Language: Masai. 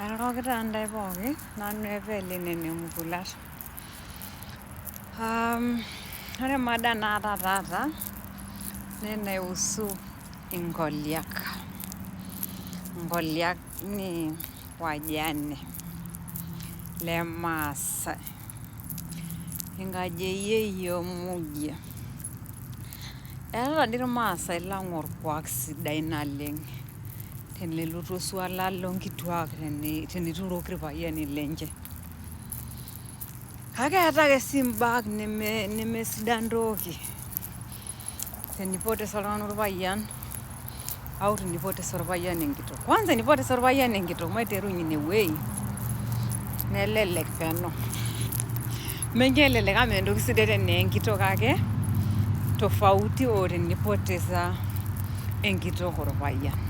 Airoroki taa ntae pooki, nanu Evelyn ene Mukulat. Ore mada naata taata naa enaihusu inkoliak. Inkoliak ni wajane lemaasai. Enkaji e yieyio muj. Eeta taadi irmaasai lang orkuak sidai naleng tenelotu osuala lonkituak tenituroki irpayiani lenche kake eeta ake sii imbaa nemesidan toki tenipotesa oltung'ani orpayian au tenipotesa orpayian enkitok kwanza enipotesa orpayian enkitok maiterunyie inewueji nelelek peno menjo elelek amu mentoki sidai teneye enkitok kake tofauti o tenipotesa enkitok orpayian.